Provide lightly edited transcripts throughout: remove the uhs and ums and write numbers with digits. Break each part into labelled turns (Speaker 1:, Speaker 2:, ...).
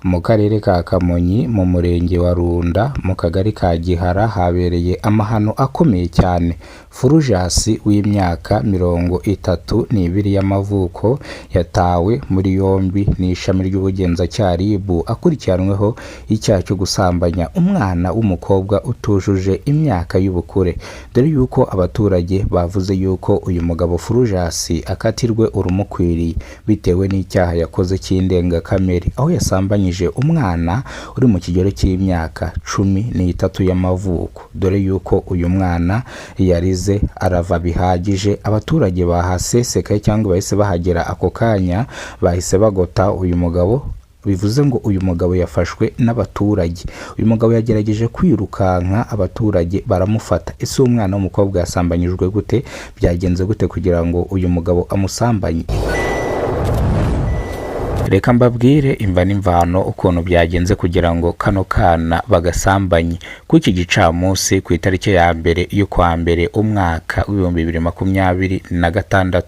Speaker 1: Mu karere ka Kamonyi mu murenge wa Runda mu kagari ka Gihara habereye amahano akomeye cyane. Furujasi w'imyaka 32 y'amavuko yatawe muri yombi n'ishami ry'ubugenzacyaha RIB akurikiranweho icyaha cyo gusambanya umwana w'umukobwa utujuje imyaka y'ubukure. Dore yuko abaturage bavuze yuko uyu mugabo Furujasi akatirwe urumukwiriye bitewe n'icyaha yakoze cy'indengakamere, aho yasambanyije umwana uri mu kigero cy'imyaka 13 y'amavuko. Dore yuko uyu mwana yarize arava bihagije, abaturage bahasesekaye cyangwa bahise bahagera ako kanya, bahise bagota uyu mugabo. Bivuze ngo uyu mugabo yafashwe n'abaturage. Uyu mugabo yagerageje kwirukanka, abaturage baramufata. Ese umwana w'umukobwa yasambanyijwe gute? Byagenze gute kugira ngo uyu mugabo amusambanye? Reka mbabwire imva n'imvano ukuntu byagenze kugira ngo kano kana bagasambanye. Kuri iki gicamunsi ku itariki ya 1 y'ukwa mbere umwaka w'2026,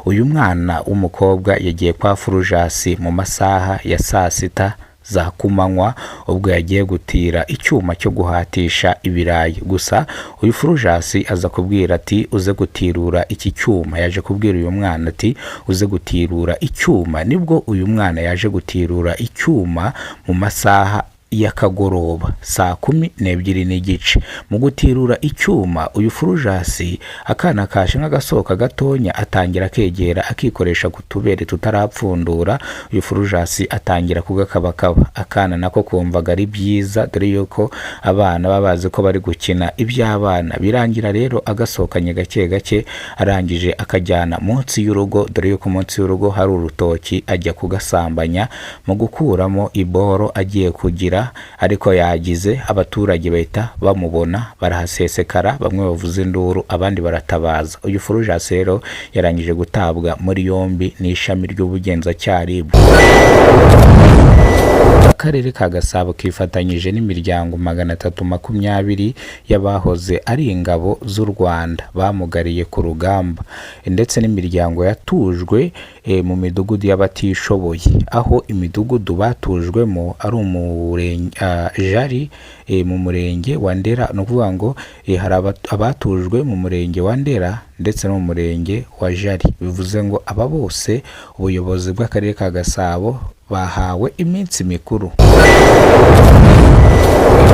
Speaker 1: uyu mwana w'umukobwa yagiye kwa Furujasi mu masaha ya saa sita za kumanywa, ubwo yagiye gutira icyuma cyo guhatisha ibirayi. Gusa uyu Furujasi aza kubwira ati uze gutirura iki cyuma. Yaje kubwira uyu mwana ati uze gutirura icyuma. Nibwo uyu mwana yaje gutirura icyuma mu masaha y'akagoroba saa 12:30. Mu gutirura icyuma uyu Furujasi, akana kashe nk'agasohoka gatonya, atangira akegera akikoresha ku tubere tutarapfundura. Uyu Furujasi atangira kugakabakaba, akana nako kumvaga ari byiza, dore yuko abana baba bazi ko bari gukina iby'abana. Birangira rero agasohokanye gake gake, arangije akajyana munsi y'urugo, dore yuko munsi y'urugo hari urutoki, ajya kugasambanya. Mu gukuramo iboro agiye kugira ariko yagize, abaturage bahita bamubona barahasesekara, bamwe bavuza induru, abandi baratabaza. Uyu Furujasi rero yarangije gutabwa muri yombi n'ishami ry'ubugenzacyaha RIB. Akarere ka Gasabo kifatanyije n'imiryango 320 y'abahoze ari ingabo z'u Rwanda bamugariye ku rugamba, ndetse n'imiryango yatujwe mu midugudu y'abatishoboye, aho imidugudu batujwemo ari umurenge Jari mu murenge wa Ndera. Ni ukuvuga ngo hari abatujwe mu murenge wa Ndera ndetse no mu murenge wa Jari. Bivuze ngo aba bose ubuyobozi bw'akarere ka Gasabo bahawe iminsi mikuru.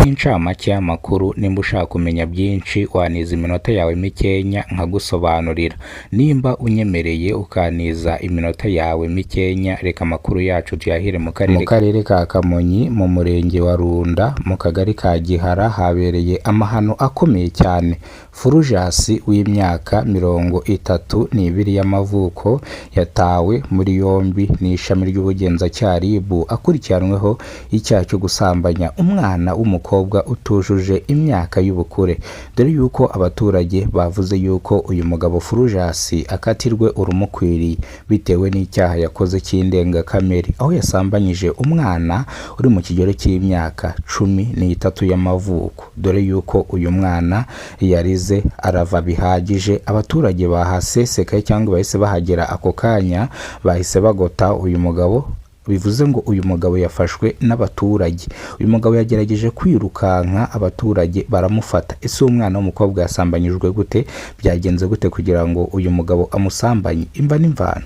Speaker 1: Incamake y'amakuru: nimba ushaka kumenya byinshi waniza iminota yawe mikenya nkagusobanurira. Nimba unyemereye ukaniza iminota yawe mikenya, reka amakuru yacu tuyahire mu karere ka Kamonyi mu murenge wa Runda mu kagari ka Gihara habereye amahano akomeye cyane. Furujasi w'imyaka 32 y'amavuko yatawe muri yombi n'ishami ry'ubugenzacyaha RIB akurikiranweho icyaha cyo gusambanya umwana w'umukobwa utujuje imyaka y'ubukure. Dore yuko abaturage bavuze yuko uyu mugabo Furujasi akatirwe urumukwiriye bitewe n'icyaha yakoze cy'indengakamere, aho yasambanyije umwana uri mu kigero cy'imyaka 13 y'amavuko. Dore yuko uyu mwana yarize arava bihagije, abaturage bahasesekaye cyangwa bahise bahagera ako kanya, bahise bagota uyu mugabo. Bivuze ngo uyu mugabo yafashwe n'abaturage. Uyu mugabo yagerageje kwirukanka, abaturage baramufata. Ese umwana w'umukobwa yasambanyijwe gute? Byagenze gute kugira ngo uyu mugabo amusambanye? Imva n'imvano.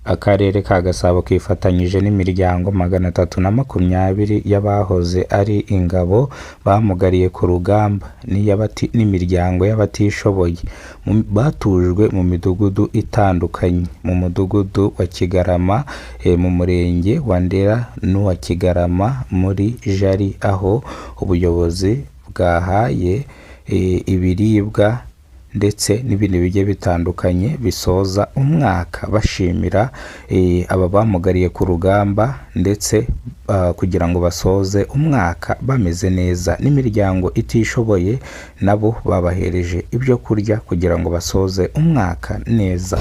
Speaker 1: Akarere ka Gasabo kifatanyije n'imiryango 320 y'abahoze ari ingabo bamugariye ku rugamba n'imiryango y'abatishoboye batujwe mu midugudu itandukanye, mu mudugudu wa Kigarama mu murenge wa Ndera n'uwa Kigarama muri Jari, aho ubuyobozi bwahaye ibiribwa ndetse n'ibindi bigiye bitandukanye bisoza umwaka, bashimira aba bamugariye ku rugamba, ndetse kugira ngo basoze umwaka bameze neza. N'imiryango itishoboye nabo babahereje ibyo kurya kugira ngo basoze umwaka neza.